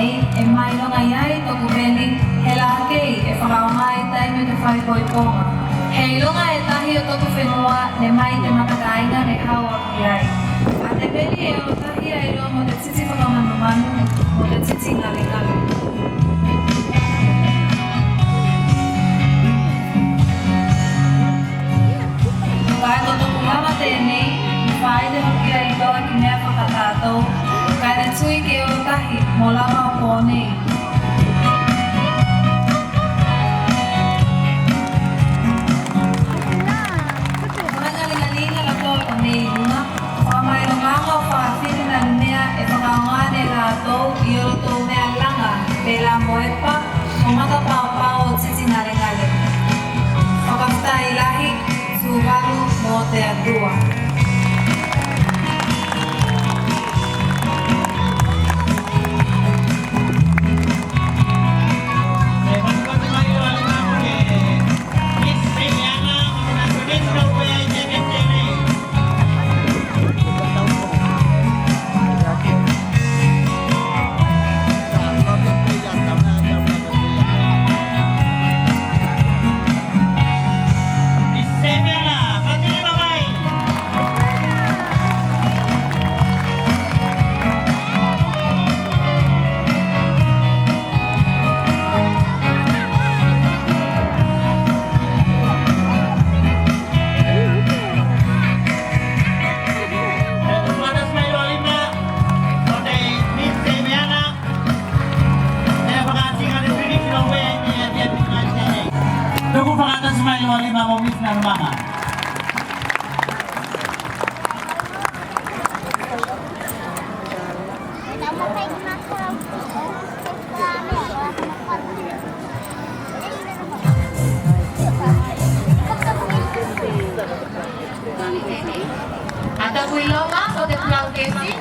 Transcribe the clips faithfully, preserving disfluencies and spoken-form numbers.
E mailoga i ei toku veli, he lakei e fakaaoga i taimi o te faaipoipoga. He iloga e tahi o toku fenua ne mai te matakaiga ne hau aku i ei. A te veli e olo tahi ai loa mo te titi fakamanumanu, mo te titi galegale. Kae ko toku lava tenei, ne faite hoki ai loa ki mea fakatatou, kae ne tui ke olo tahi mo lava o konei. Ko galegaleina katoa konei i luga, fakamailogaga o fafine nanumea e fakaaoga ne latou i olotou mea laga, pelā mo epa, mo matapaopao o titi galegale. Fakafetai lahi, Tuvalu mo te Atua. Tuku fakatasi mai loa lima mo Miss Nanumaga. A taku iloga ko te palauketi,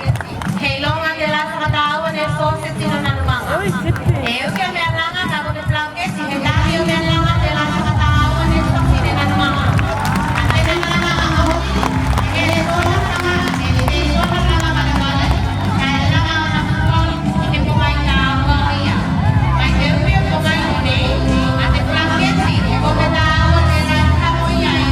he iloga telā e fakatāua ne so se tino nanumaga. E uke mea laga kae ko te palauketi he tali o mea laga telā e fakatāua ne so se tino nanumaga. A te mea laga a ui, e le so laga, e le so laga vale vale, kae laga ona ko te pogai tāua o ia. Mai te uke o te pogai konei, a te palauketi e ko te tāua telā e fakatāua i ei.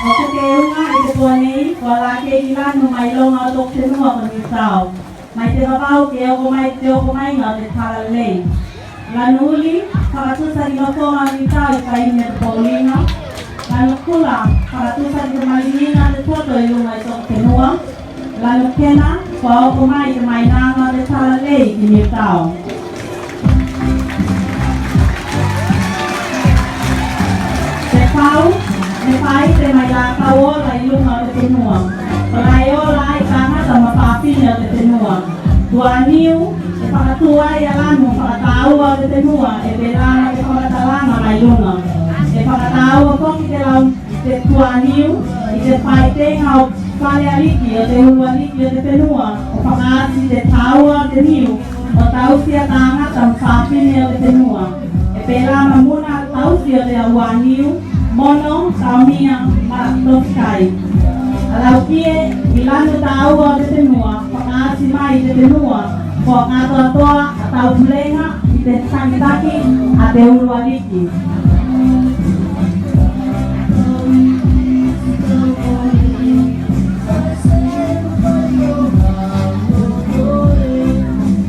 Ko te teuga i te po nei, ko a laki i lanu mai loga o toku fenua ko Niutao. Mai te vavau ke oko mai te oko mai o te talalei. Lanu uli, fakatusa ki nofoga o Niutao i taimi o te pouliga. Lanu kula, fakatusa ki te maligiga o te toto i luga i toku fenua. Lanu kena, ko a oko mai te mainaga o te talalei ki Niutao. Te pau, ne faite mai lakau ola i luga o te fenua. Kolā e ola ai tagata ma fafine o te fenua. Tuaniu, e fakatu ai a lanu fakatāua o te fenua, e pelā ma te fakamatalaga mai luga. E fakatāua foki te lau te tuaniu i te faitega o fale aliki o te ulu aliki o te fenua, o fakaasi te tāua o te niu o tausi a tagata ma fafine o te fenua. E pelā ma muna tausi o te aua niu, mono, taomia ma tofikai. A laukie i lanu tāua o te fenua, fakaasi mai i te fenua ko katoatoa a taupulega i te takitaki a te ulu aliki.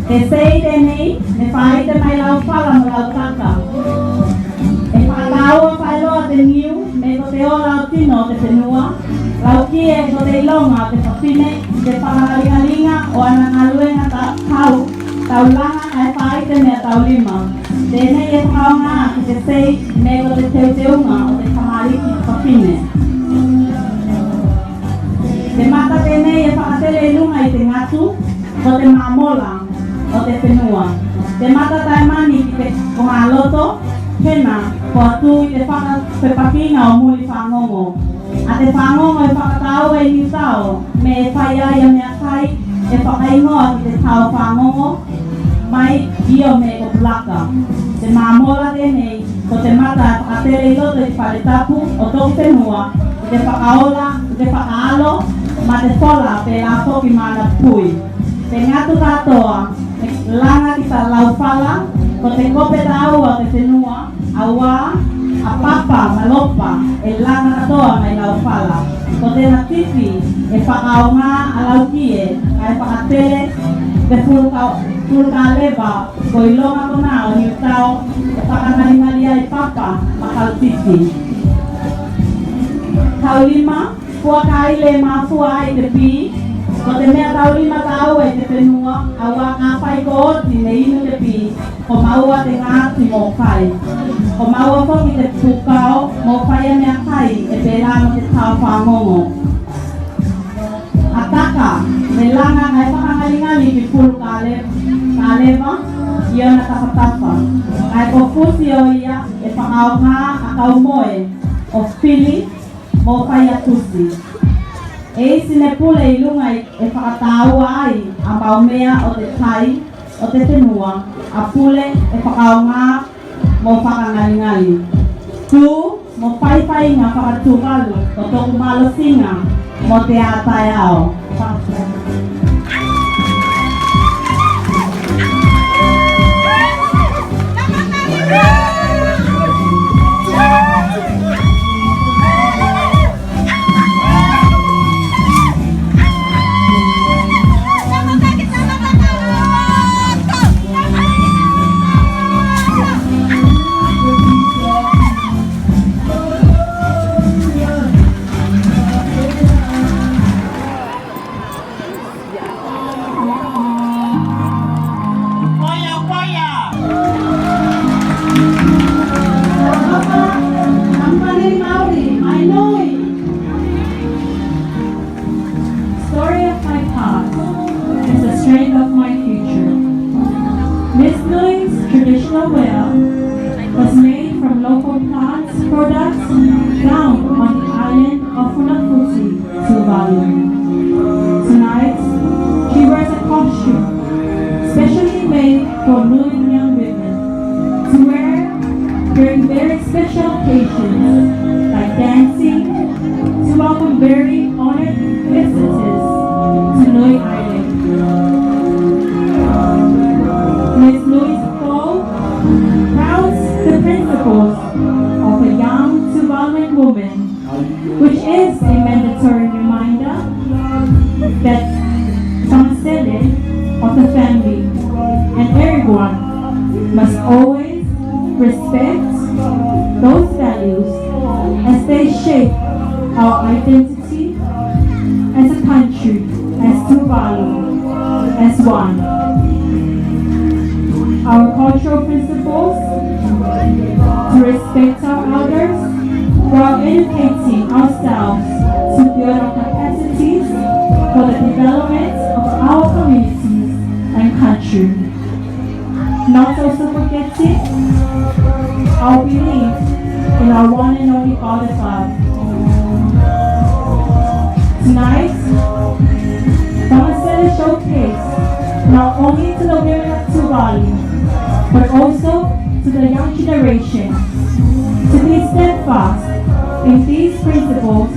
Te sei tenei ne faite mai laufala mo lautaka. E fakatāua faeloa te niu me ko te ola o tino o te fenua. Laukie ko te iloga o te fafine i te fakagaligaliga o ana galuega tau, taulaga kae faite mea taulima. Tenei e fakaaoga ki te sei me ko te teuteuga o te tamaliki fafine. Te mata tenei e fakatele i luga i te gatu, ko te mamola o te fenua. Te mata taimani ki te kogaloto, kena ko a tu i te fakapepakiga o muli fagogo. A te fagogo e fakatāua i Niutao me e fai ai a meakai e fakaigoa ki te tao fagogo mai io me ko pulaka. Te mamola tenei ko te mata e fakatele i loto i te fale tapu o toku fenua i te fakaola, i te fakaalo ma te fola pelā foki ma ana pui. Te gatu katoa e laga ki ta laufala, ko te kope tāua o te fenua, auā a papa ma lopa e laga katoa mai laufala. Ko tena titi e fakaaoga a laukie kae fakatele te fuluka, fulukaleva. Ko iloga konā o Niutao e fakagaligali ai papa ma kautiti. Taulima, fua kaile e mafua ai te pi. Ko te mea taulima tāua i te fenua, auā kafai ko oti ne inu te pi, ko maua te gati mo kai. Ko maua foki te pukao mo fai a meakai e pelā mo te tao fagogo. A taka, ne laga kae fakagaligali ki pulu kale, kaleva i ona tafatafa. Kae ko fusi o ia e fakaaoga a kaumoe o fili mo fai a fusi. E isi ne pule i luga e fakatāua ai a maumea o te tai o te fenua, a pule e fakaaoga mo fakagaligali. Tu mo faifaiga fakatuvalu ko toku malosiga mo te ataeao. Ware was made from local plants products found on the island of Funafuti, Tuvalu. Tonight, she wears a costume specially made for Niuean young women to wear during very special occasions like dancing to welcome very honored visitors to Niue Island. Miss Niue's bow crowns the principles of a young Tuvaluan woman, which is a mandatory reminder that Famasele of the family and everyone must always respect those values as they shape our identity as a country, as Tuvalu, as one. Our cultural principles to respect our elders while educating ourselves to build our capacities for the development of our communities and country. Not also forgetting our belief in our one and only God above. Tonight, Famasele showcase not only to the women of Tuvalu, but also to the young generation to be steadfast in these principles,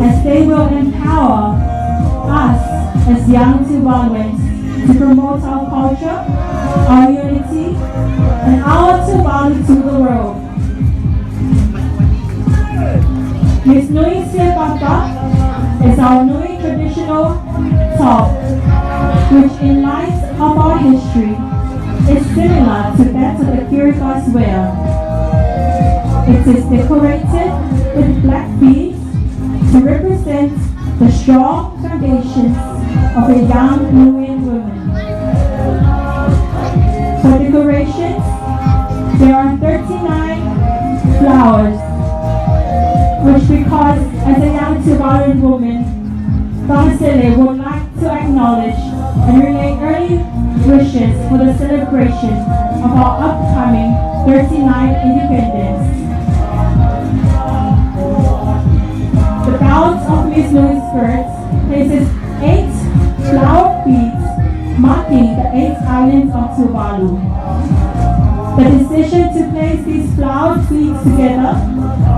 as they will empower us as young Tuvaluans to promote our culture, our unity, and our Tuvalu to the world. Miss Niue Siepapa is our Niue traditional top, which in light of our history is similar to that of the Kiribati ware. It is decorated with black beads to represent the strong foundations of a young Niuean woman. For decorations, there are thirty-nine flowers, which, because as a young Tuvaluan woman, Famasele would like to acknowledge and relay early wishes for the celebration of our upcoming thirty-ninth independence. The belt of Miss Niue's skirt places eight flower beads marking the eight islands of Tuvalu. The decision to place these flower beads together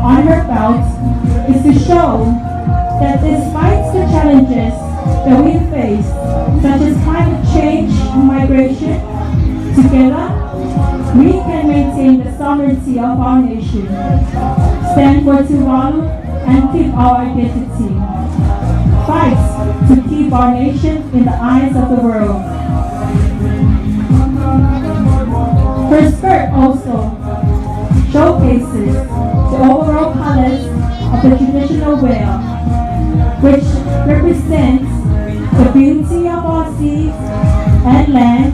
on her belt is to show that despite the challenges that we face, such as climate change, migration, together we can maintain the sovereignty of our nation, stand for Tuvalu, and keep our identity. Fight to keep our nation in the eyes of the world. Her skirt also showcases the overall colors of the traditional ware, which represents the beauty of our seas and land,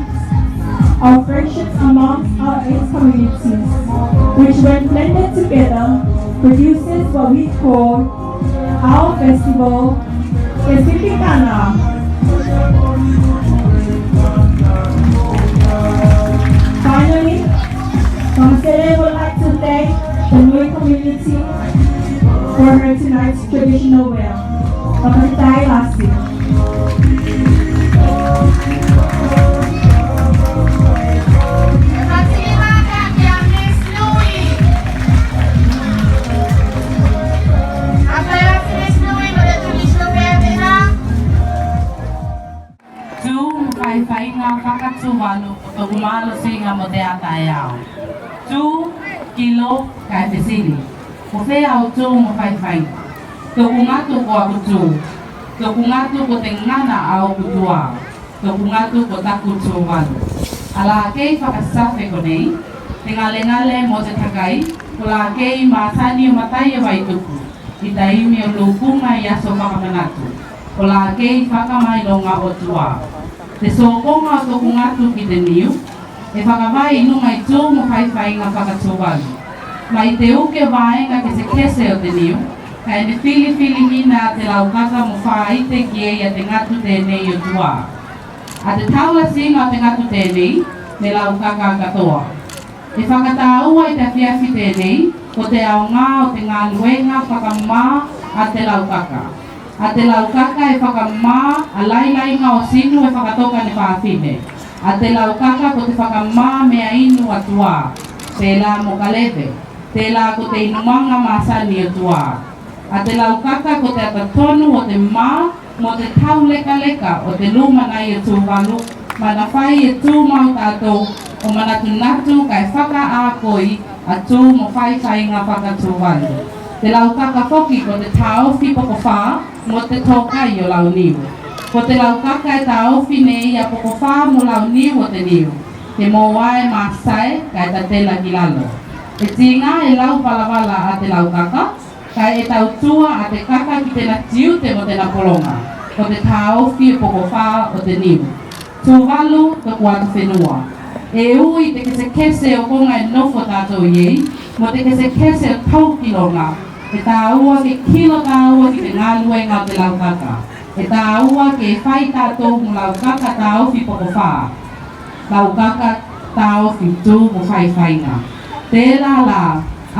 our friendships amongst our eight communities, which when blended together produces what we call our festival, Kesipi Kana. Finally, Famasele would like to thank the Niue community for her tonight's traditional ware. Fakafetai lasi. Tu mo faifaiga faka-Tuvalu, ko toku malosiga mo te ataeao. Tu, kilo, kae fesili. Ko fea au tu mo faifaiga? Toku gatu ko aku tu. Toku gatu ko te gana a oku tua. Toku gatu ko taku Tuvalu. A lakei fakasafe konei, te galegale mo te takai, ko lakei masani o matai o Vaitupu i taimi o lukuga i aso fakamanatu, ko lakei fakamailoga o tua. Te sokoga o toku gatu ki te niu e fakavae i luga i tu mo faifaiga faka-Tuvalu. Mai te uke vaega kesekese o te niu, kae ne filifiligina a te laukaka mo faite ki ei a te gatu tenei o tua. A te taulasiga o te gatu tenei, ne laukaka katoa. E fakatāua i te afiafi tenei ko te aoga o te galuega fakamamā a te laukaka. A te laukaka e fakamamā a lailaiga o sinu e fakatoka ne fafine. A te laukaka ko te fakamamā mea inu a tuā, telā mo kaleve, telā ko te inumaga masani o tuā. A te laukaka ko te ata tonu o te mā mo te taulekaleka o te lumanai o Tuvalu, manafai e tumau tatou o manatunatu kae fakaakoi a tu mo faifaiga faka-Tuvalu. Te laukaka foki ko te taofi pokofā mo te tokai o lau niu. Ko te laukaka e taofi nei a pokofā mo lau niu o te niu, ke mo a e masae kae tatela ki lalo. E tiga e lau valavala a te laukaka, kae e tautua a te kaka ki tena tiute mo tena pologa, ko te taofi e pokofā o te niu. Tuvalu, toku atufenua, e ui te kesekese o koga e nofo tatou i ei, mo te kesekese o tou kiloga. E tāua ke kilo tāua ki te galuega o te laukaka. E tāua ke fai tatou mo laukaka taofi pokofā, laukaka taofi tu mo faifaiga. Telā la,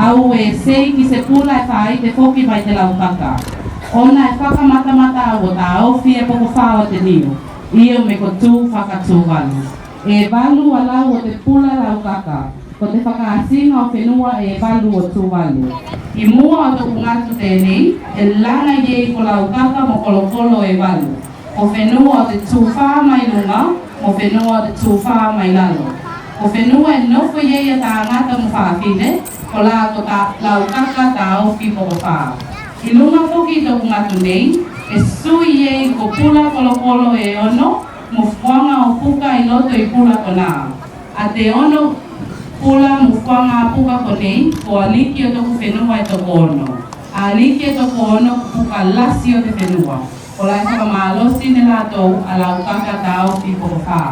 au e sei ki se pula e faite foki mai te laukaka. Ona e fakamatamata au o taofi e pokofā o te niu, io me ko tu faka-Tuvalu. E valu a lau o te pula laukaka, ko te fakaasiga o fenua e valu o Tuvalu. I mua o toku gatu tenei, e laga i ei ko laukaka mo kolokolo e valu. Ko fenua o te tufā mai luga, mo fenua o te tufā mai lalo. Ko fenua e nofo i ei a tagata mo fafine, kolā ko ta laukaka taofi pokofā. I luga foki i toku gatu nei, e sui i ei ko pula kolokolo e ono, mo fuaga o puka i loto i pula konā. A te ono pula mo fuaga puka konei, ko aliki o toku fenua e tokoono. Aliki e tokoono ko puka lasi o te fenua. Kolā e fakamalosi ne latou a laukaka taofi pokofā.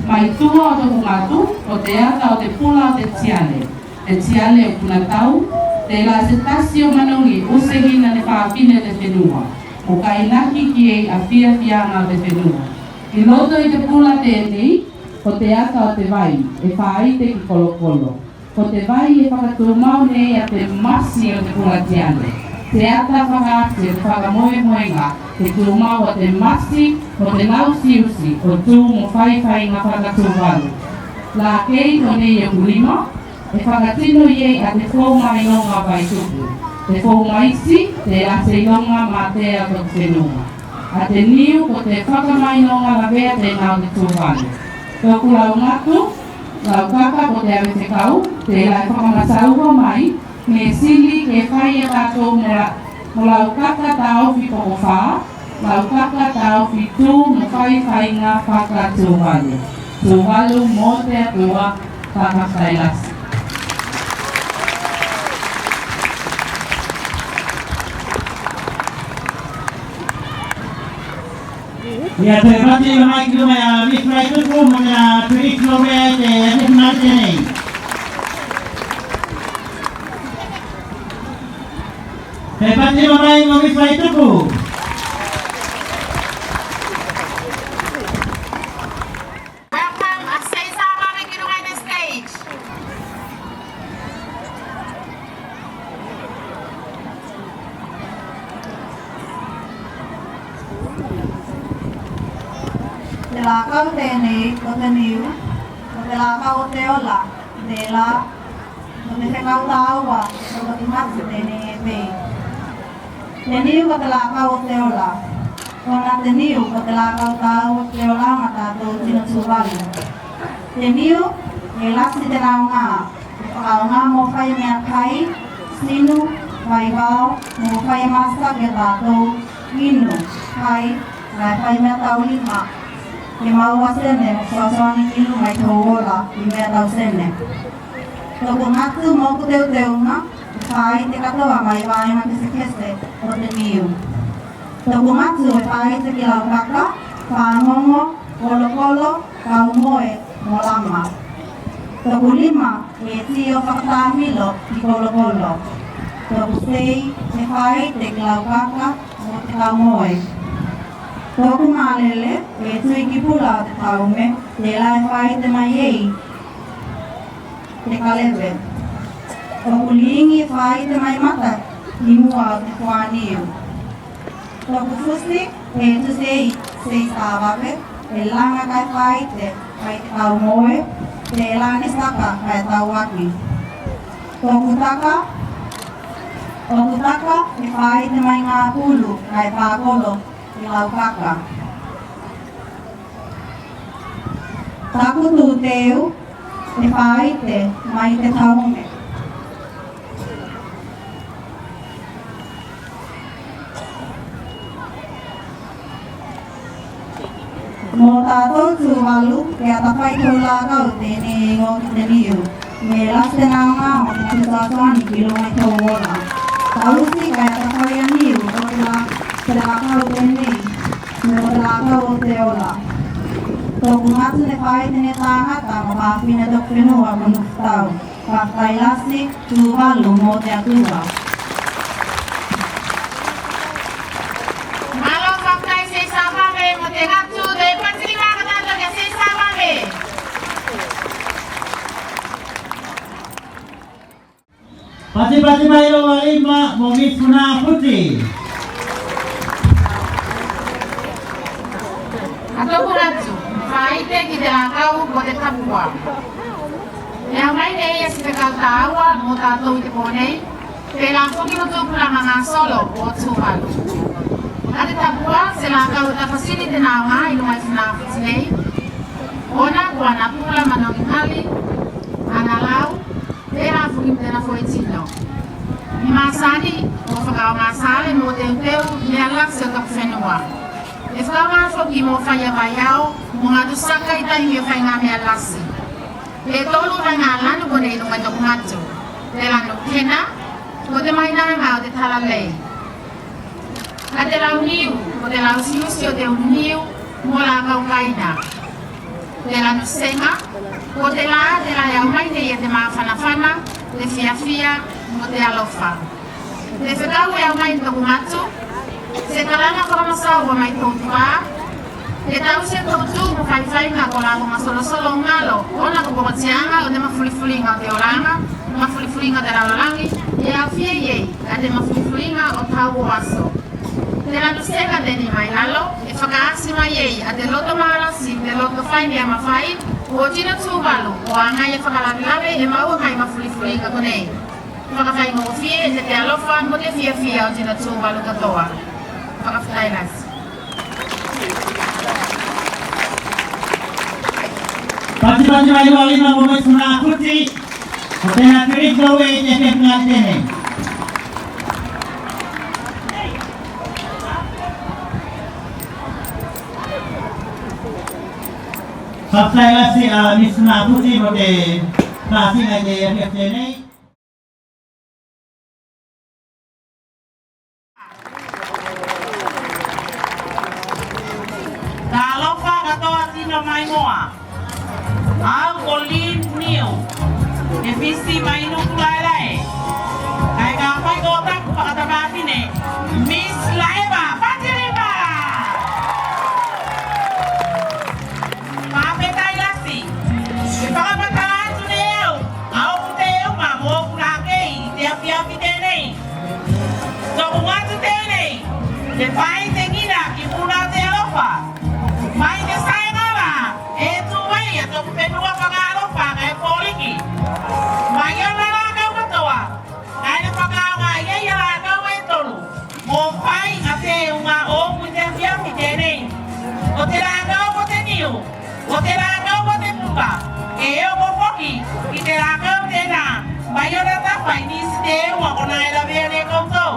Mai tua o toku gatu, ko te ata o te pula o te tiale. Te tiale o Punatau, telā se tasi o manogi usegina ne fafine o te fenua, mo kainaki ki ei a fiafiaga o te fenua. I loto i te pula tenei, ko te ata o te vai e faite ki kolokolo. Ko te vai e fakatumau nei a te masi o te pula tiale. Te ata fakaati o te fakamoemoega, ke tumau a te masi mo te lausiusi o tu mo faifaiga faka-Tuvalu. Lakei konei oku lima, e fakatino i ei a te fou mailoga vaitupu. Te fou maisi, telā se iloga matea o toku fenua. A te niu ko te fakamailoga lavea tenā o te Tuvalu. Toku lau gatu, laukaka ko te ave fekau, telā e fakamasaua mai, me sili ke fai a tatou mo la-, mo laukaka taofi pokofā, laukaka taofi tu mo faifaiga faka-Tuvalu. Tuvalu mo te Atua, fakafetai lasi. Ia, toe pati mai ki luga ia Miss Vaitupu mo tena tulikilometre e afiafi tenei. Toe pati mai mo Miss Vaitupu. Welcome, a Seisa Mare ki luga i te stage. Te lakau tenei ko te niu, ko te lakau o te ola, telā ko te fekau tāua o toku gatu tenei e pei. Te niu ko te lakau o te ola. Kona te niu ko te lakau tāua o te olaga a tatou tino Tuvalu. Te niu e lasi tena aoga, e fakaaoga mo fai meakai, sinu, vaivao, mo fai masaki a tatou, inu, kai, kae fai mea taulima, ke maua sene mo fesoasoani ki luga i tou ola i mea tau sene. Toku gatu mo oku teuteuga e faite katoa mai vaega kesekese o te niu. Toku gatu e faite ki laukaka, fagogo, kolokolo, kaumoe mo lama. Toku lima e tio fakatamilo ki kolokolo. Toku sei e faite ki laukaka mo te kaumoe. Toku malele e tui ki pula o te taume, telā e faite mai ei te kaleve. Toku ligi e faite mai mata i mua o te fua niu. Toku fusi e tusi ei, se i savave, e laga kae faite mai te kaumoe, telā ne saka kae tauaki. Toku taka, toku taka e faite mai gapulu kae pakolo i laukaka. Taku tuteu e faite mai te taume. Mo tatou Tuvalu, e atafai tou lakau tenei e igoa ki te niu. Me lasi te naoga o te matutua atoa ni ki luga i tou ola. Tausi kae atafai a niu, ko te la-, te lakau tenei, me ko te lakau o te ola. Toku gatu ne faite ne tagata mo fafine toku fenua ko Nufutau. Fakafetai lasi Tuvalu mo te Atua. Malo fakafetai se i savave mo te gatu, te patipati mai loa lima mo Miss Funafuti. A toku gatu, faite ki te lakau ko te tapua. E aumai nei a se fekau tāua mo tatou i te po nei, pelā foki mo tupulaga gasolo o Tuvalu. A te tapua, se lakau e tafasili te naoga i luga i Funafuti nei, ona ko ana pula manogi gali, ana lau, pelā foki mo tena foitino. I masani, ko fakaaoga sale mo teuteu mea lasi o toku fenua. E fakaaoga foki mo faia vaiao, mo gatu saka i taimi o faiga mea lasi. E tolu vaiga lanu konei i luga i toku gatu. Te lanu kena, ko te mainaga o te talalei. A te lau niu, ko te lau usiusi o te ulu niu mo lakau kaina. Te lanu sega, ko te la, te la e aumai nei a te mafanafana, te fiafia mo te alofa. Te fekau e aumai ne toku gatu, se kalaga fakamasaua mai tou tuā, e tausi a tou tu mo faifaiga ko lago masolosolo galo, ona ko pokotiaga o te mafulifuliga o te olaga, mafulifuliga o te lalolagi, e aofia i ei a te mafulifuliga o tau o aso. Te lanu sega tenei mai lalo, e fakaasi mai ei a te loto malosi, te loto fai mea mafai o tino Tuvalu, o agai e fakalavelave e maua mai mafulifuliga konei. Fakafaigofie e te alofa mo te fiafia o tino Tuvalu katoa. Fakafetai lasi. Patipati mai loa lima mo Miss Funafuti, ko tena kiriko e te fefefe tenei. Fakafetai lasi a Miss Funafuti mo te fasiga i te fefefe tenei. Talofa katoa tino maimoa. Au ko Lynn Niu. E Fisi mai Nukulaelae. Kae kafai ko taku fakatamafine, Miss Laeva Fatilima. Fakafetai lasi. E fakamatala atu nei au a oku teuma mo oku lakei i te afiafi tenei. Toku gatu tenei, te fai te gina ki puna o te alofa. Mai te saegava e tu ai a toku fenua fakaalofa kae foliki. Mai ona lakau katoa, kae ne fakaaoga i ei a lakau e tolu mo fai a teuga o oku i te afiafi tenei. Ko te lakau ko te niu, ko te lakau ko te puka, e oko foki ki te lakau tenā mai ona tafa i nisi teuga konā e lavea ne koutou.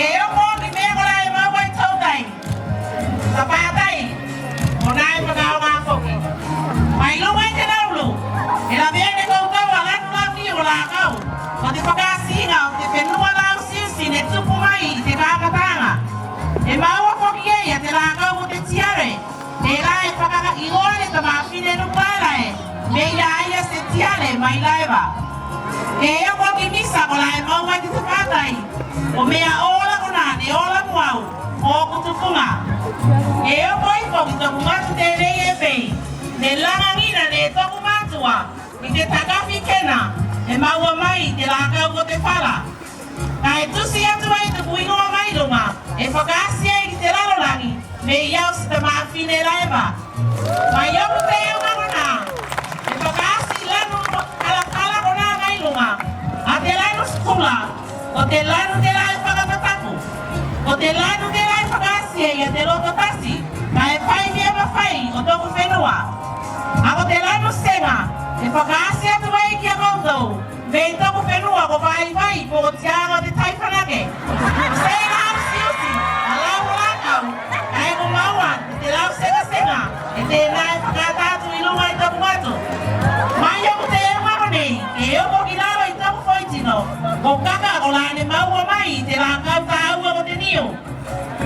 E oko ki mea konā e maua i tou tai. Tapatai, konā e fakaaoga foki. Mai luga i te laulu, e lavea ne koutou a lanu lau niu o lakau. Ko te fakaasiga o te fenua lausiusi ne tupu mai i te kakataga. E maua foki ei a te lakau o te tiare. Telā e fakaigoa ne tamafine Nukulaelae me i a ia se tiare mai Laeva. E oko ki misa kolā e maua mai ki te fakatai. Ko mea ola konā ne ola mo au, mo oku tupuga. E oko ifo ki toku gatu tenei e pei, ne lagagina ne toku gatu I te takafi kena e maua mai i te lakau ko te fala. Kae tusi atu ai tuku igoa mai luga e fakaasi ai ki te lalolagi me i au se tamafine laeva. Mai oku te au gagona e fakaasi lanu kalakala kona mai luga a te lanu sukula. Ko te lanu tela e fakapataku, ko te lanu tela e fakaasi ei a te loto tasi, kae fai mea mafai o toku fenua. A ko te lanu sega e fakaasi atu ei ki a koutou me i toku fenua ko vaivai po ko tiaga o te tai fanake. Se la usiusi a lau o lakau, kae ko maua te lau segasega e tena e fakaata atu i luga i toku gatu. Mai oku te eu gagona nei e oko ki lalo i toku foitino, ko kaka kolā ne maua mai i te lakau taua ko te niu.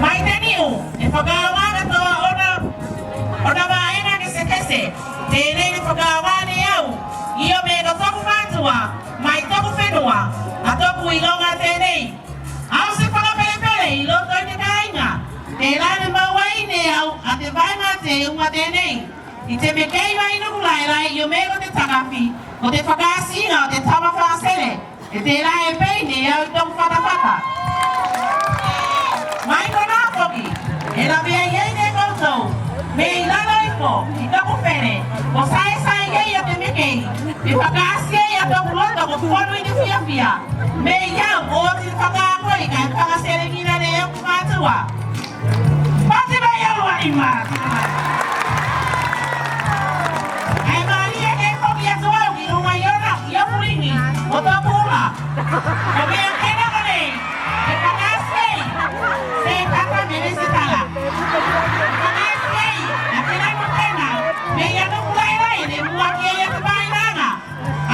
Mai te niu e fakaaoga katoa ona, ona vaega kesekese. Tenei ne fakaaoga ne au io me ko toku matua mai toku fenua a toku iloga tenei. Au se fakapelepele i loto i te kaiga, tela ne maua ei ne au a te vaega te uma tenei. I te mekei mai nuku laelae io me ko te takafi, ko te fakaasiga o te tama fakasele. E tela e pei ne au i toku fatafata. Mai kona foki e lavea ei ne koutou me i lalo ifo i toku fele ko saesae ei a te mekei, me fakaasi ei a toku loto ko fonu i te fiafia. Me i au ko oti te fakaakoi kae fakaselegina ne oku matua. Pati mai au a lima. Kae malie ke foki atu au ki luga i ona, i oku ligi o toku ula. Ko mea kena konei e fakaasi ei se tata me lesitala. Fakaasi ei a te lanu kena me i a nuku laelae ne mua ki ei a te vainaga.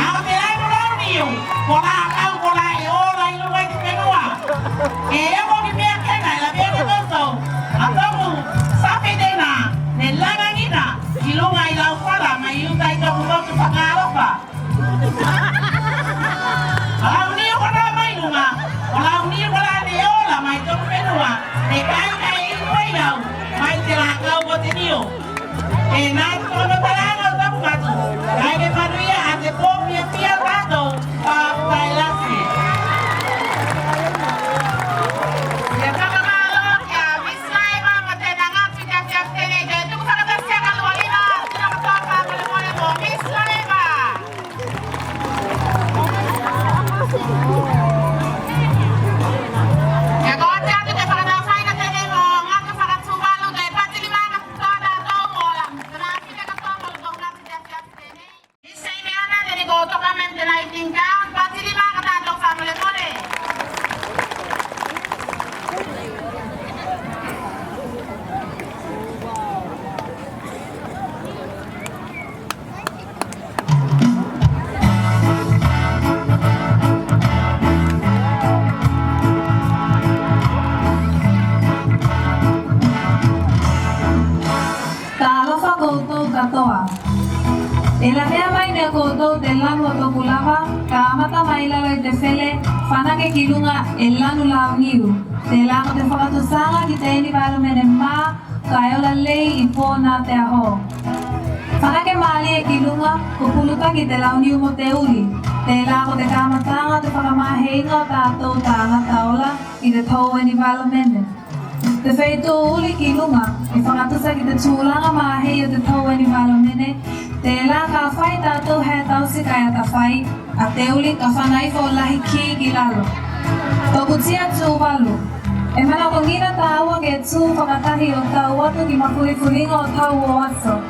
A ko te lanu launiu ko lakau kolā e ola i luga i te fenua. E oko ki mea kena e lavea ne koutou a toku safe tena ne lagagina i luga i lau fala mai uta i toku motu fakaalofa. A launiu kolā mai luga, ko launiu kolā ne ola mai toku fenua. E kai kai i luga i au mai te lakau ko te niu. Tena te fakatalaga o taku matu. Kae ke manuia a te po fiafia tatou. Fakafetai lasi. Ia fakamalo ki a Miss Laeva mo tena gatu i te afiafi tenei. Te tuku fakatasi a ka lua lima, tena katoa fakamolemole mo Miss Laeva. Ia ko oti atu te fakataufaga tenei mo gatu faka-Tuvalu, te pati lima ka Talofa koutou katoa. E lavea mai ne koutou te lanu o toku lava, kamata mai lalo i te fele, fanake ki luga e lanu launiu. Tela ko te fakatusaga ki te enivalomene ma, kae ola lei i po na te aho. Fanake malie ki luga, ko pulutaki te launiu mo te uli. Tela ko te kamataga o te fakamaheiga o tatou tagata ola i te tou enivalomene. Te feitu uli ki luga e fakatusa ki te tulaga mahei o te tou enivalomene. Tela ka fai tatou he tausi kae atafai, a te uli ka fana ifo lahi ki ki lalo. Toku tia Tuvalu, e manakogina taua ke tu fakatahi o tau atu ki mafulifuliga o tau o aso.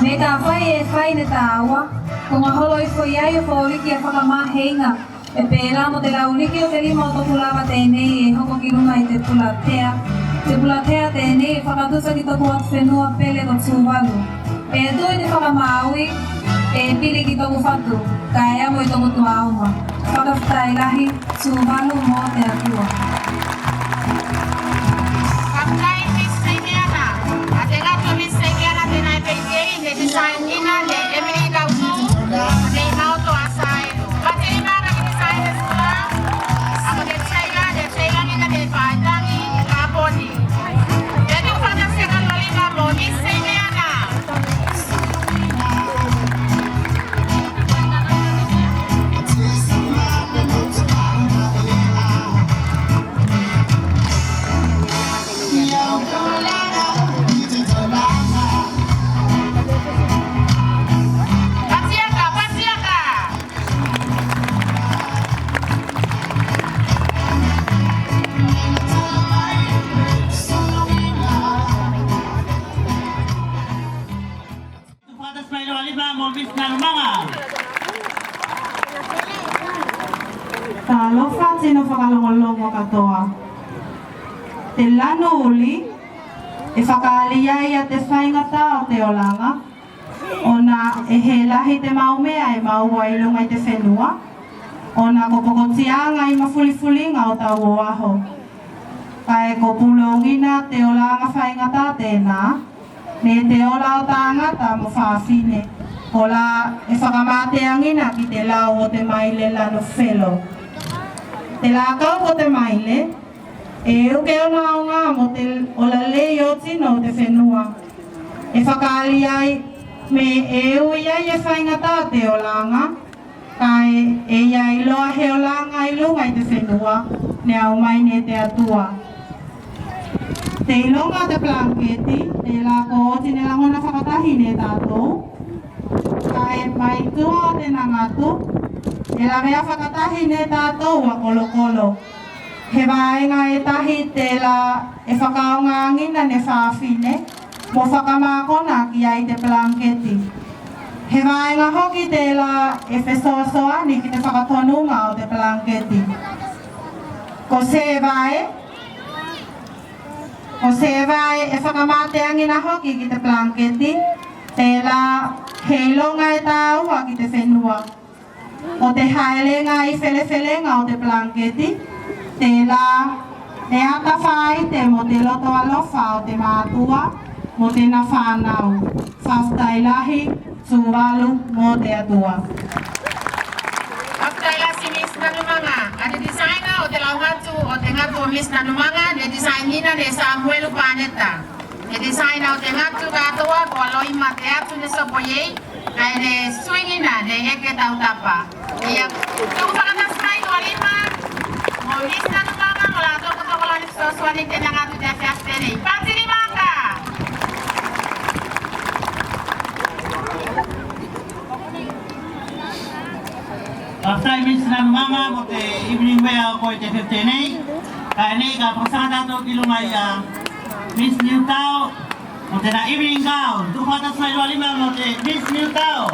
Me kafai e fai ne taua, ko gaholo ifo i ai o foliki a fakamaheiga, e pela mo te lauliki o te lima o toku lava tenei e hoko ki luga i te pulatea. Te pulatea tenei e fakatusa ki toku atufenua pele ko Tuvalu. E tu i te fakamaui, e pili ki toku fatu, kae amo i toku tuauma. Fakafetai lahi, Tuvalu mo te Atua. Fakafetai Miss Seimeana. A te gatu Miss Seimeana tenā e pei tei ne design ina ne Emily Kautu, ne i Maoto a Sai. Pati lima ka ki design e sukula. A ko te design ne design ina ne faitagi ka poni. Te tuku fakatasi a ka lua lima mo Miss Seimeana. logologo katoa. Te lanu uli e fakaali ai a te faigata o te olaga, ona e he lahi te mau mea e maua i luga i te fenua, ona ko pokotiaga i mafulifuliga o tau o aho. Kae ko pulogina te olaga faigata tena, ne te ola o tagata mo fafine, kola e fakamateagina ki te lau o te maile lanu felo. Te lakau ko te maile, e uke ona aoga mo te ola lei o tino o te fenua. E fakaali ai me e ui ai e faigata te olaga, kae e iai loa he olaga i luga i te fenua, ne aumai ne te Atua. Te iloga o te palaketi, tela ko oti ne lagona fakatahi ne tatou. Kae mai tua o tena gatu, e lavea fakatahi ne tatou a kolokolo. He vaega e tahi tela e fakaaogagina ne fafine mo fakamakona ki ai te palaketi. He vaega hoki tela e fesoasoani ki te fakatonuga o te palaketi. Ko se vae, ko se vae e fakamateagina hoki ki te palaketi, tela he iloga e taua ki te fenua. Ko te haelega i felefelega o te palaketi, tela e ata faite mo te loto alofa o te matua mo tena fanau. Fakafetai lahi, Tuvalu mo te Atua. Fakafetai lasi Miss Nanumaga. A te designer o te lau gatu, o te gatu o Miss Nanumaga, ne designina ne Samuelu Paneta. Te designer o te gatu katoa ko Aloima Teatu ne sopo i ei, kae ne suigina ne Eke Tautapa. Ia, tuku fakatasi mai lua lima mo Miss Nanumaga mo latou ko tokologa ne fesoasoani i tena gatu i te afiafi tenei. Pati ni maka. Fakafetai Miss Nanumaga mo te evening wear o koe i te afiafi tenei. Kae nei ka fakasaga tatou ki luga ia Miss Niutao mo tena evening gown. Tuku fakatasi mai lua lima mo te Miss Niutao.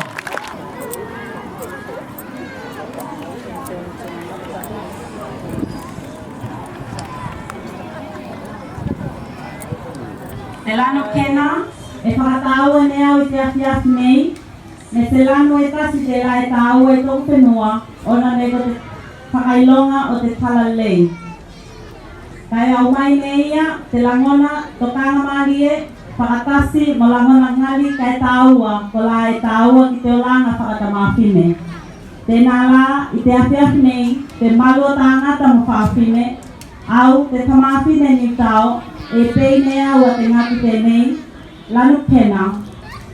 Te lanu kena e fakataua ne au i te afiafi nei, me se lanu e tasi tela e taua i toku fenua, ona me ko te fakailoga o te talalei. Kae aumai ne ia te lagona tokaga malie fakatasi mo lagona gali kae taua, kola e taua ki te olaga fakatamafine. Tena la i te afiafi nei, te malu o tagata mo fafine, au te tamafine Niutao, e pei ne au a te gatu tenei, lanu kena,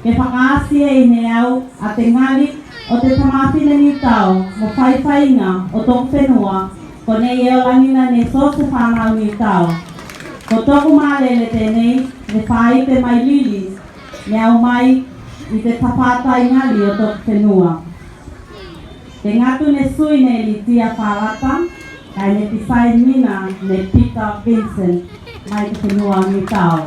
ke fakaasi ei ne au a te gali o te tamafine Niutao mo faifaiga o toku fenua, konei e olagina ne so se fanau Niutao. Ko toku malele tenei ne faite mai Lili, ne aumai i te tafatai gali o toku fenua. Te gatu ne sui ne Litia Falata, kae ne designina ne Peter Vincent, mai te fenua Niutao.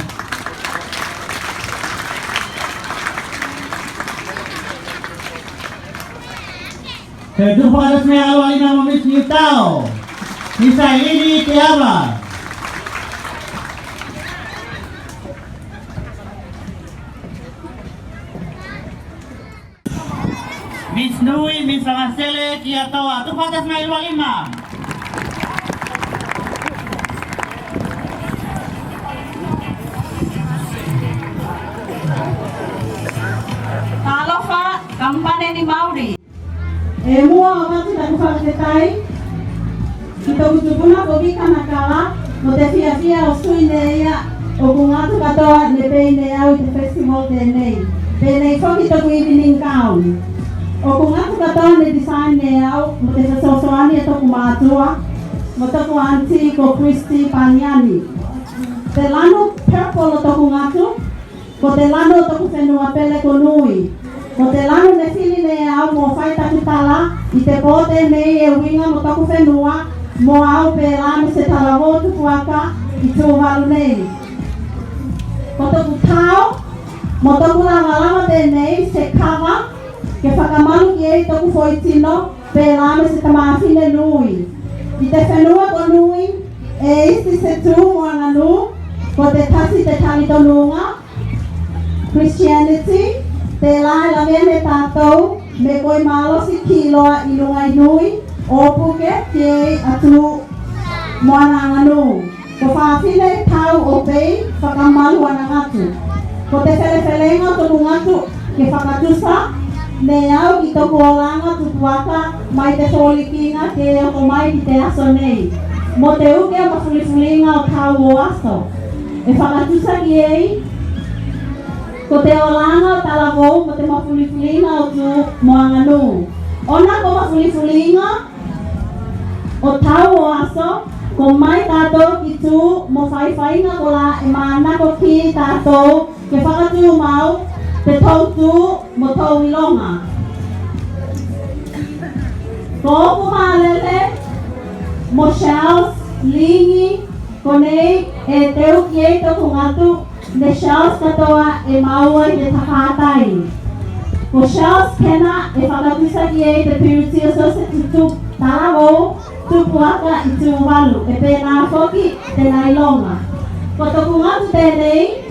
Te tuku fakatasi mai lua lima mo Miss Niutao, Miss Aileen Teava. Miss Nui, Miss Lagasele ki a Toa, tuku fakatasi mai lua lima. Talofa, kamupane ni Maori. E mua o atu taku fakafetai ki toku tupuna ko Vika Nakala mo te fiafia o sui ne ia oku gatu katoa ne pei ne au i te festival tenei. Penei foki toku evening gown. Oku gatu katoa ne design ne au mo te fesoasoani a toku matua mo toku aunty ko Christy Paniani. Te lanu purple o toku gatu, ko te lanu o toku fenua pele ko Nui. Ko te lanu ne fili ne au mo fai taku tala i te po tenei e uiga mo toku fenua mo au pela me se talavou tupu aka i Tuvalu nei. Ko toku tao mo toku lavalava tenei se kava ke fakamalu ki ei toku foitino pela me se tamafine Nui. I te fenua ko Nui, e isi se tu mo Aganu, ko te tasi te talitonuga, Christianity, telā e lavea ne tatou me koi malosi ki loa i luga i Nui, o puke ki ei a tu mo ana Aganu. Ko fafine tau o pei, fakamalu ana gatu. Ko te felefelega o toku gatu ke fakatusa ne au ki toku olaga tupu aka mai te folikiga ke oko mai ki te aso nei, mo te uke o mafulifuliga o tau o aso. E fakatusa ki ei ko te olaga o talavou mo te mafulifuliga o tu mo Aganu. Ona ko mafulifuliga o tau o aso, ko mai tatou ki tu mo faifaiga kolā e manako ki tatou ke fakatumau te tou tu mo tou iloga. Ko oku malele mo Charles Ligi konei e teu ki ei toku gatu, ne Charles katoa e maua i te tafataini. Ko Charles Kena e fakatusa ki ei te Purity Associate tupu talavou tupu aka i Tuvalu, e penā foki tena iloga. Ko toku gatu tenei.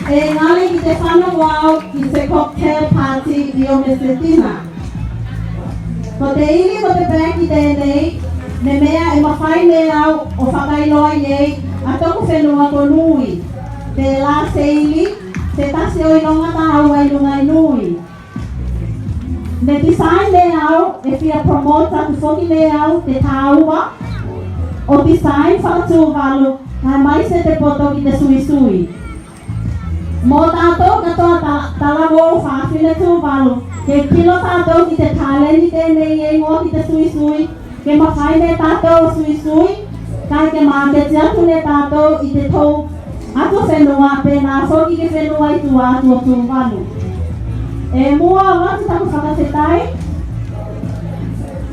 E gali ki te fano mo au ki se cocktail party io me se dinner. Ko te ili mo te peki tenei, ne mea e mafai ne au o fakailoa i ei a toku fenua ko Nui. Telā se ili, se tasi o iloga tāua i luga i Nui. Ne design ne au, e fia promote atu foki ne au te tāua o design faka-Tuvalu, kae maise te poto ki te suisui. Mo tatou katoa ta-, talavou fafine Tuvalu, ke kilo tatou ki te taleni tenei e igoa ki te suisui, ke mafai ne tatou o suisui, kae ke maketi atu ne tatou i te tou atu fenua, penā foki ki fenua i tua atu o Tuvalu. E mua atu taku fakafetai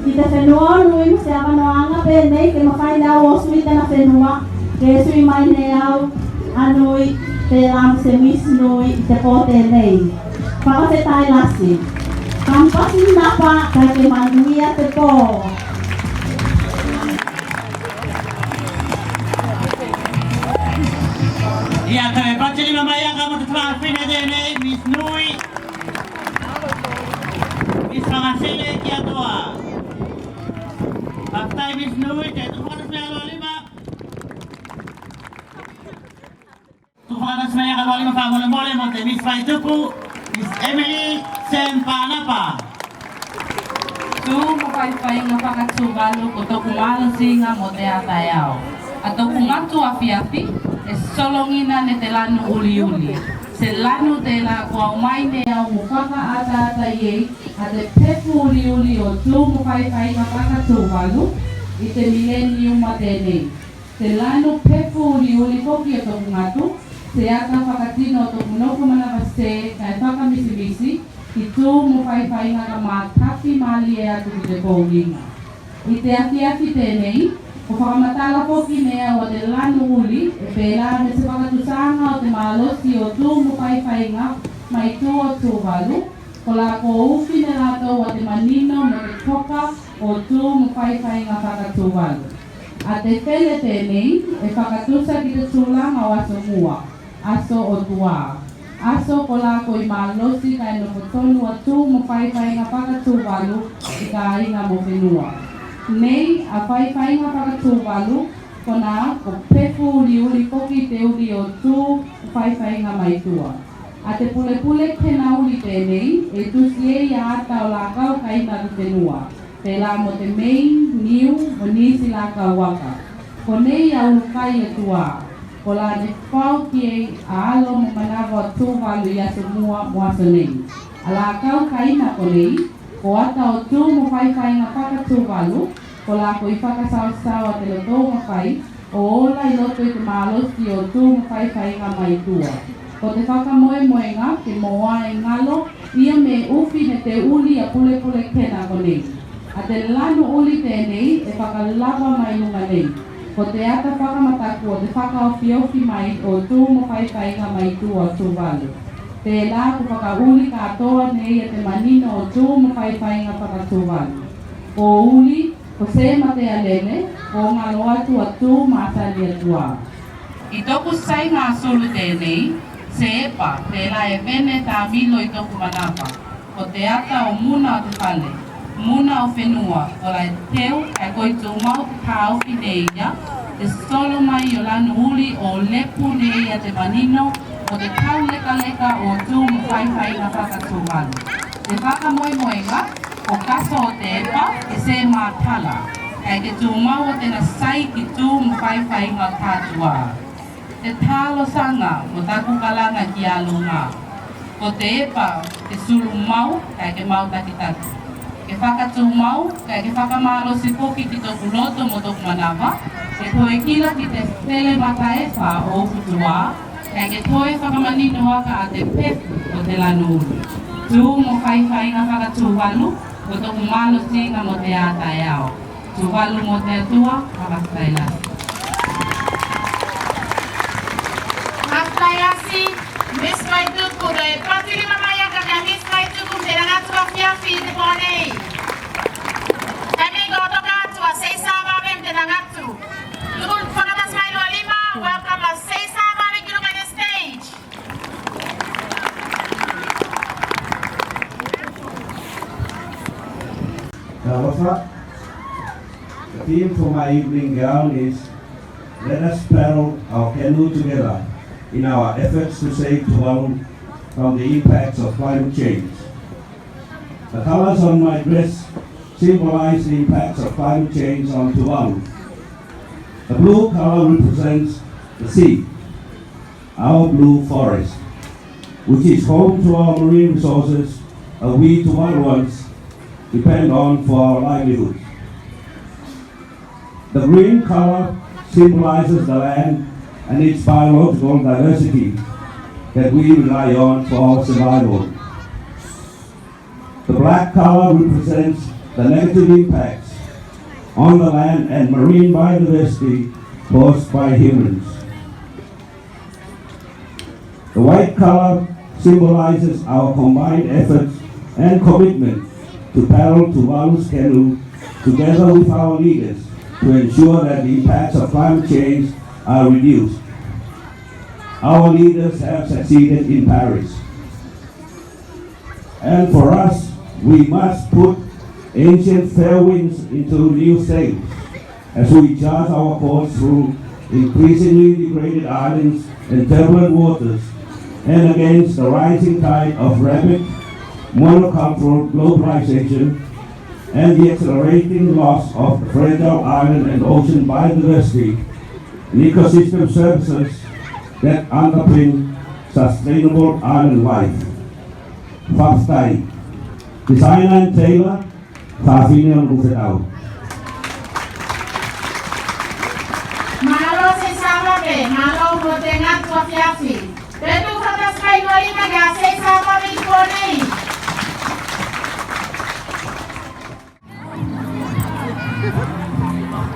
ki te fenua o Nui mo se avanoaga penei ke mafai ne au o sui tena fenua, ke sui mai ne au a Nui, telā mo se Miss Nui i te po tenei. Fakafetai lasi. Kampasi napa, kae ke manuia te po. Ia, te patili mai aka mo te fafine tenei, Miss Nui. Miss Fagasili ki atoa. Fakafetai Miss Nui, te tuku fakatasi mai aka loa lima. Tuku fakatasi mai aka loa lima fakamolemole mo te Miss Faitupu, Miss Emily Sempanapa. Tu mo faifaiga faka-Tuvalu ko toku malosiga mo te ataeao. A toku gatu afiafi e sologina ne te lanu uliuli. Se lanu telā ko aumai ne au mo fakaataata i ei a te pefu uliuli o tu mo faifaiga faka-Tuvalu i te mileniuma tenei. Te lanu pefu uliuli foki o toku gatu, se ata fakatino o toku nofo manavase kae fakamisimisi ki tu mo faifaiga ka matafi malie atu ki te pouliga. I te afiafi tenei, ko fakamatala foki ne au a te lanu uli e pelā me se fakatusaga o te malosi o tu mo faifaiga mai tua o Tuvalu, kolā ko ufi ne latou a te manino mo te toka o tu mo faifaiga faka-Tuvalu. A te fele tenei e fakatusa ki te tulaga o aso mua, aso o tuā, aso kolā koi malosi kae nofo tonu a tu mo faifaiga faka-Tuvalu i kāiga mo fenua. Nei a faifaiga faka-Tuvalu, konā ko pefu uliuli foki te uli o tu mo faifaiga mai tua. A te pulepule kena uli tenei e tusi ei a ata o lakau kaina ki fenua, pelā mo te mei, niu mo nisi lakau aka. Konei a ulukai o tuā, kolā ne fau ki ei a alo mo manava o Tuvalu i aso mua mo aso nei. A lakau kaina konei ko ata o tu mo faifaiga faka-Tuvalu, kolā koi fakasaosaoa te lotou mafai o ola i loto i te malosi o tu mo faifaiga mai tua. Ko te fakamoemoega ke moa e galo ia me ufi ne te uli a pulepule kena konei. A te lanu uli tenei e fakalava mai luga nei. Ko te ata fakamataku o te fakaofiofi mai o tu mo faifaiga mai tua o Tuvalu. Tela ko fakauli katoa nei a te manino o tu mo faifaiga faka-Tuvalu. O uli, ko se matea lele, o galo atu a tu masani atua. I toku saiga sulu tenei, se epa, tela e vene tamilo i toku manava. Ko te ata o muna o te fale, muna o fenua, kola e teu, kae koi tumau te taofi nei ia, te solo mai o lanu uli o lepu nei ia te manino, ko te tau lekaleka o tu mo faifaiga faka-Tuvalu. Te fakamoemoega, ko kaso o te epa, e se matala, kae ke tumau o tena sai ki tu mo faifaiga o tatua. Te talosaga mo taku kalaga ki a luga. Ko te epa ke sulu mau, kae ke mau takitaki. Ke fakatumau, kae ke fakamalosi foki ki toku loto mo toku manava. Ke toe kila ki te fele mata epa o uku tua, kae ke toe fakamanino aka a te pefu o te lanu uli. Tu mo faifaiga faka-Tuvalu, mo toku malosiga mo te ata e ao. Tuvalu mo te Atua, fakafetai lasi. Fakafetai lasi, Miss Vaituku, te pati lima mai aka ki a Miss Vaituku, mo tena gatu afiafi i te po nei. Kae me ko toka atu a Seisa Vave mo tena gatu. Tuku fakatasi mai lua lima, welcome a Seisa Vave ki luga i te stage. Talofa. The theme for my evening gown is, "Let us paddle our canoe together in our efforts to save Tuvalu from the impacts of climate change." The colors on my dress symbolize the impacts of climate change on Tuvalu. The blue color represents the sea, our blue forest, which is home to our marine resources that we Tuvaluans depend on for our livelihood. The green color symbolizes the land and its biological diversity that we rely on for our survival. The black color represents the negative impacts on the land and marine biodiversity caused by humans. The white color symbolizes our combined efforts and commitment to paddle Tuvalu's canoe together with our leaders to ensure that the impacts of climate change are reduced. Our leaders have succeeded in Paris. And for us, we must put ancient fair winds into new sails as we chart our course through increasingly degraded islands and turbulent waters, and against the rising tide of rapid monocultural globalization and the accelerating loss of fragile island and ocean biodiversity and ecosystem services that underpin sustainable island life. Fakafetai. Designer and tailor, Fafine o Nukufetau. Malo Seisa Vave, malo mo te gatu afiafi. Petu fakafetai lua lima ki a Seisa Vave i konei.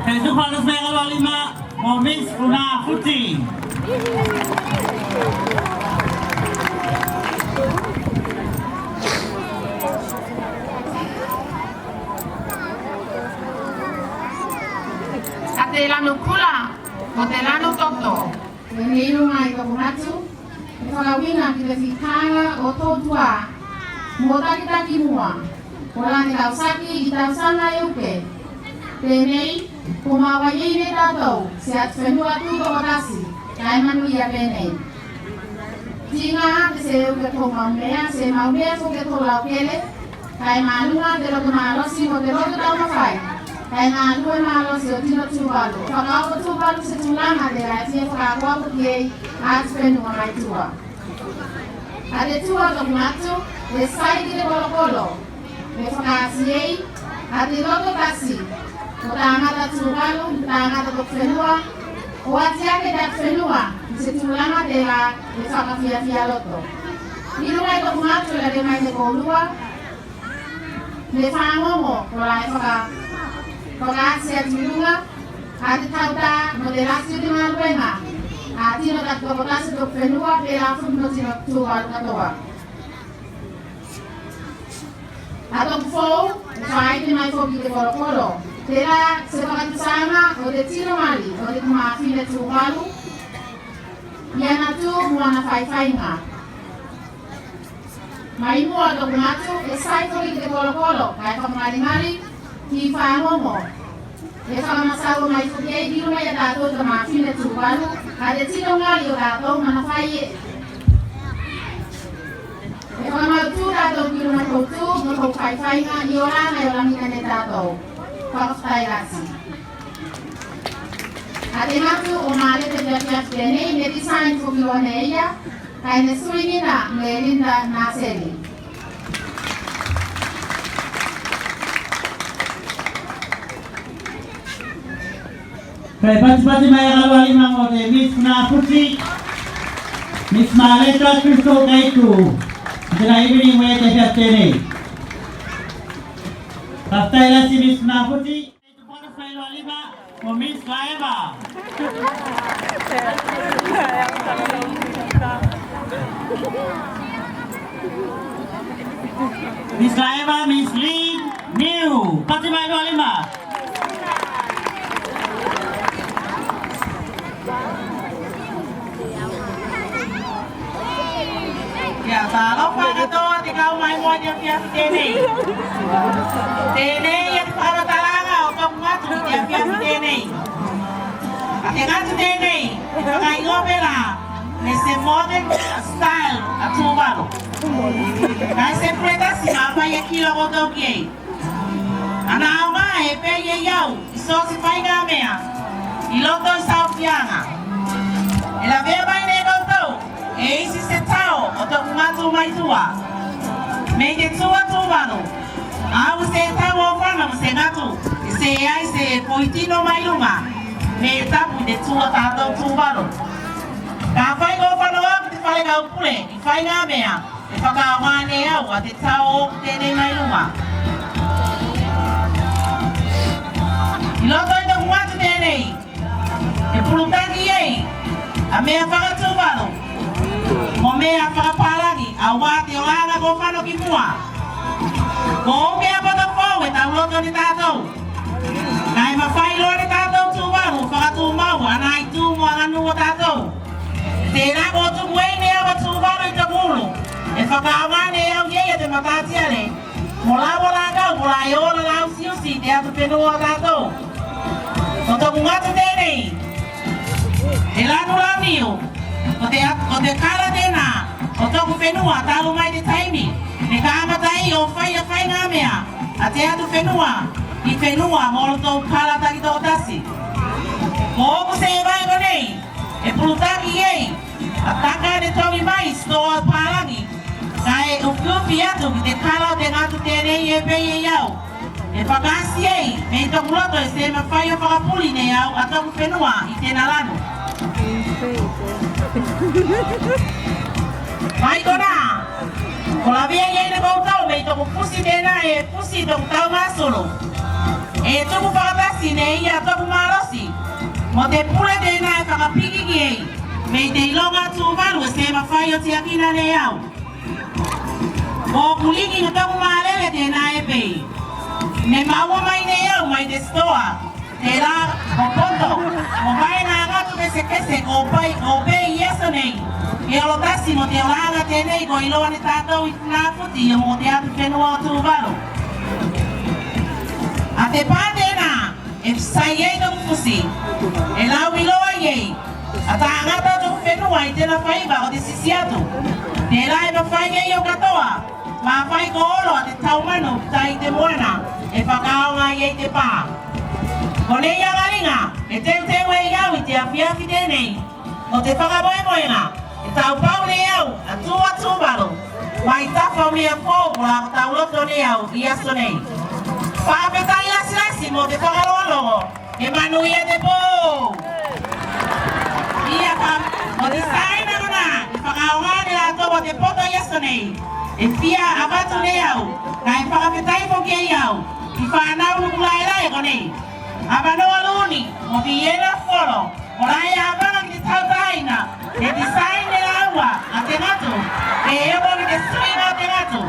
Petu fakafetai lua lima mo Miss Funafuti. A te lanu kula mo te lanu toto. Tenei i luga i toku gatu, e fakauiga ki te fitaga o totua mo takitaki mua, kolā ne lausaki i tausaga e uke. Tenei, ko maua ei ne tatou se atufenua tu tokotasi, kae manuia penei. Tiga te se uke tou maumea, se maumea foki tou laukele, kae maluga te loto malosi mo te loto taumafai. Kae galue malosi o tino Tuvalu, fakaoko Tuvalu se tulaga telā e fia fakaoko ki ei atufenua mai tua. A te tua o toku gatu, e sai ki te kolokolo, me fakaasi ei a te loto tasi o tagata Tuvalu, tagata toku fenua, o ati ake te atufenua i se tulaga telā e fakafiafia loto. I luga i toku gatu e lave mai te koulua, me fagogo kolā e faka, fakaasi atu i luga, A te tautā mo te lasi o te galuega a tino takitokotasi o te fenua, pelā foki mo tino Tuvalu katoa. A toku fou e faite mai foki i te kolokolo, telā se fakatusaga o te tino gali o te tamafine Tuvalu i ana tu mo ana faifaiga. Mai mua o toku gatu e sai foki ki te kolokolo kae fakagaligali ki fagogo e fakamasaua mai foki ei ki luga i a tatou tamafine Tuvalu a te tino gali o tatou manafai e. E fakamautu tatou ki luga i tou tu mo tou faifaiga i olaga e olagina ne tatou. Fakafetai lasi. A te gatu o Malete i te afiafi tenei ne design foki loa ne ia, kae ne suigina ne Linda Naseli. Kae patipati mai a Kalualima mo te Miss Funafuti, Miss Maleta Crystal Kaiku. Tena evening wear te afiafi tenei. Fakafetai lasi Miss Funafuti. Butterfly Kalualima mo Miss Laeva. Miss Laeva, Miss Lee Niu. Pati mai Kalualima. Ia, talofa katoa te kau mai mua i te afiafi tenei. Tenei e te fakamatalaga o toku gatu i te afiafi tenei. A te gatu tenei e fakaigoa pelā me se modern style a Tuvalu. Kae se pule tasi mafai e kilo koutou ki ei. Ana aoga e pei ei au i so se faiga mea i loto i se aofiaga. E lavea mai ne koutou e isi se tao o toku gatu mai tua. Me i te tua Tuvalu, au se tau o fano mo se gatu e seai se poitino mai luga me tapu i te tua tatou Tuvalu. Kafai ko fano au ki te fale kaupule i faiga mea, e fakaaoga ne au a te tao o tenei mai luga. I loto i toku gatu tenei e pulutaki ei a mea faka-Tuvalu mo mea fakapalagi, auā te olaga ko fano ki mua. Ko ou mea poto fou e tauloto ne tatou. Kae mafai loa ne tatou Tuvalu o fakatumau ana itu mo aganuu o tatou. Tela ko tuku ei ne au a Tuvalu i toku ulu e fakaaoga ne au i ei a te matatiale mo lau o lakau kolā e ola lausiusi i te atufenua o tatou. Ko toku gatu tenei e lanu launiu. Ko te, ko te kala tenā o toku fenua talu mai te taimi ne kamata ei o fai a faiga mea a te atufenua i fenua mo olotou kala takitokotasi. Ko oku sevae konei e pulutaki ei a taka ne togi mai i sitoa palagi, kae ufiufi atu ki te kala o te gatu tenei e pei ei au. E fakaasi ei me i toku loto e se mafai o fakapuli ne au a toku fenua i tena lanu. Mai konā ko lavea ei ne koutou me i toku fusi tenā e fusi i toku taugasulu. E tuku fakatasi ne ia toku malosi mo te pule tenā e fakapiki ki ei me i te iloga a Tuvalu e se mafai o tiakina ne au. Ko oku liki ko toku malele tenā e pei. Ne maua mai ne au mai te sitoa telā ko poto mo vaega gatu kesekese ko pei, ko pei i aso nei. E olo tasi mo te olaga tenei ko iloa ne tatou i Funafuti mo te atufenua o Tuvalu. A te pa tenā e sai ei toku fusi e lauiloa ei a tagata o toku fenua i tena faiva o te sisi atu. Telā e mafai ei o katoa, mafai ko olo a te taumanu ki tai te moana e fakaaoga ei te pa. Konei a galiga e teuteu ei au i te afiafi tenei mo te fakamoemoega e taupau ne au a tua Tuvalu mai tafa o mea fou kolā ko tauloto ne au i aso nei. Fakafetai lasilasi mo te fakalogologo. Ke manuia te po. Ia ka, ko te saina konā e fakaaoga ne latou a te poto i aso nei e fia avatu ne au, kae fakafetai foki ei au ki fanau Nukulaelae konei. A Manoa Luni mo Viena Folo, o la e avaga ki te tautaina, ne design ne laua a te gatu, e oko ki te suiga o te gatu.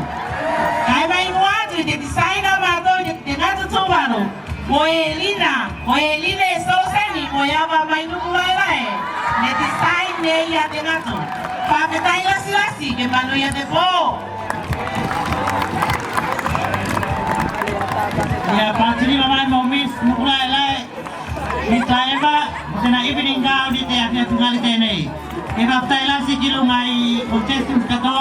Kae mai mua atu i te design a matou i te, te gatu Tuvalu, ko Elina, ko Elina e Soseni, ko e ava mai Nukulaelae, ne design ne ia te gatu. Fakafetai lasilasi, ke manuia te po. Ia, patiliga mai mo Miss Nukulaelae, Miss Taeva, mo tena evening gown i te afiafi gali tenei. E fakafetai lasi ki luga i contestants katoa.